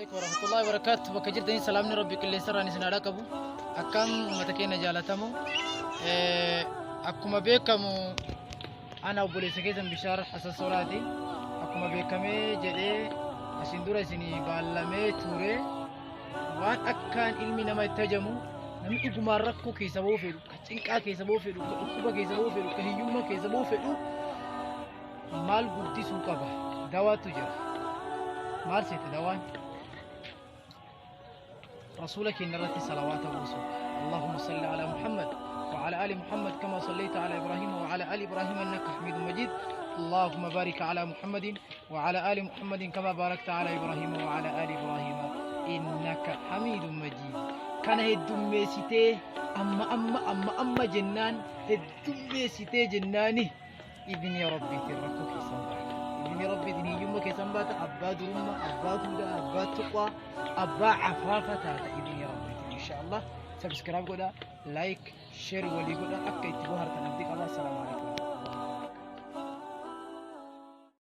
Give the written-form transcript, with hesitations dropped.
Alaikum warahmatullahi wabarakatuh. Bakka jirtanii salaamni Rabbi qilleensa irraan isin haa qabu. Akkam uummata keenya jaalatamu. Akkuma beekamu ana obboleessa keessan Bishaar Hasan Soraati. Akkuma beekamee jedhee asin dura isin baallamee ture. Waan akkaan ilmi nama itti hajamu namni dhugumaan rakkoo keessa ba'uu fedhu, ka cinqaa keessa ba'uu fedhu, ka dhukkuba keessa ba'uu fedhu, ka hiyyummaa keessa ba'uu fedhu maal guddisuu qaba? Dawaatu jira. Maal seete dawaan? Rasuula keenya irratti salawaata buusu. Allahumma salli ala Muhammad wa ala ali Muhammad kama sallaita ala Ibrahim wa ala ali Ibrahim innaka Hamidum Majid. Allahumma barik ala Muhammadin wa ala ali Muhammadin kama barakta ala Ibrahim wa ala ali Ibrahim innaka Hamidum Majid. Kana heddummeessitee amma amma amma amma jennaan heddummeessitee jennaani idni rabbiitiin rakkoo keessan baata. Idni rabbiitiin hiyyummaa keessan baata. Abbaa durummaa, abbaa duudaa, abbaa tuqaa, abbaa afaafa taata idni rabbiitiin insha Allah. Subscribe godhaa, like, share walii godhaa akka itti bohaartan abdii qabaa. Salaamu alaikum.